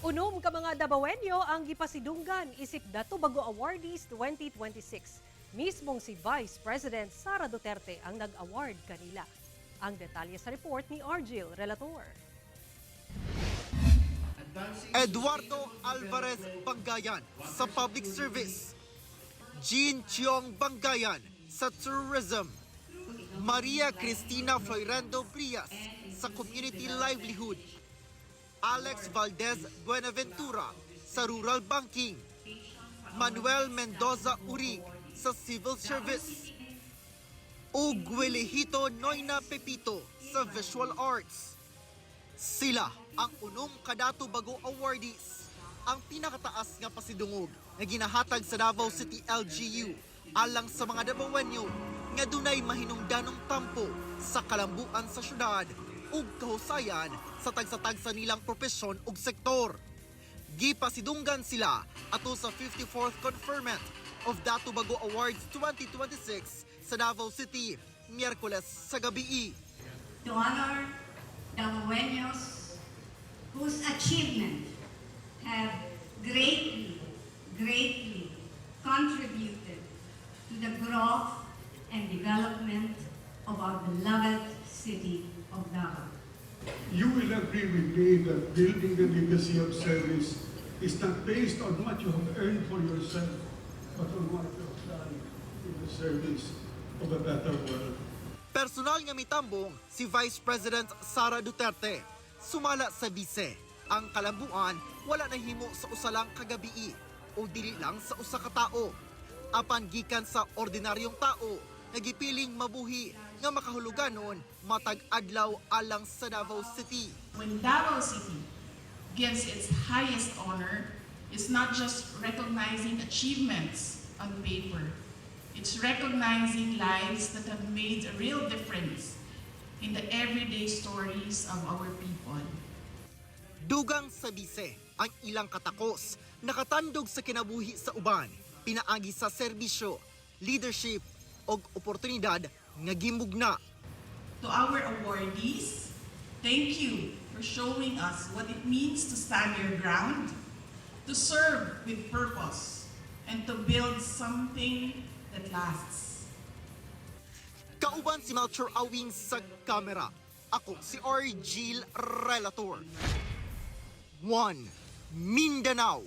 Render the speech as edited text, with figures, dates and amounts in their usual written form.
Unom ka mga Dabawenyo ang gipasidunggan isip Datu Bago Awardees 2026. Mismong si Vice President Sara Duterte ang nag-award kanila. Ang detalye sa report ni Argil Relator. Eduardo Alvarez Bangayan sa Public Service. Jean Chiong Bangayan sa Tourism. Maria Cristina Floirendo Brias sa Community Livelihood. Alex Valdez Buenaventura sa Rural Banking. Manuel Mendoza Urig sa Civil Service. Ug Wilihito Noyna Pepito sa Visual Arts. Sila ang unom ka Datu Bago awardees, ang pinakataas nga pasidungog nga ginahatag sa Davao City LGU alang sa mga Dabawenyo nga dunay mahinungdanong tampo sa kalambuan sa syudad ug kahusayan sa tagsa-tagsa nilang propesyon ug sektor. Gipasidunggan sila ato sa 54th conferment of Datu Bago Awards 2026 sa Davao City, Miyerkules sa gabii. To honor Davaoeños whose achievement have greatly, greatly contributed to the growth and development of our beloved city of Davao. You will agree with me that building the legacy of service is not based on what you have earned for yourself, but on what you have done in the service of a better world. Personal nga mitambong si Vice President Sara Duterte. Sumala sa bise, ang kalambuan wala nahimo sa usa lang ka gabii o dili lang sa usa ka tao. Apan gikan sa ordinaryong tao nga gipiling mabuhi nga makahuluganon matag adlaw alang sa Davao City. When Davao City gives its highest honor, it's not just recognizing achievements on paper. It's recognizing lives that have made a real difference in the everyday stories of our people. Dugang sa bise, ang ilang katakos nakatandog sa kinabuhi sa uban, pinaagi sa serbisyo, leadership ug oportunidad nga gimugna. To our awardees, thank you for showing us what it means to stand your ground, to serve with purpose, and to build something that lasts. Kauban si Melchor Awing sa kamera. Ako si Argil Relator. 1. Mindanao.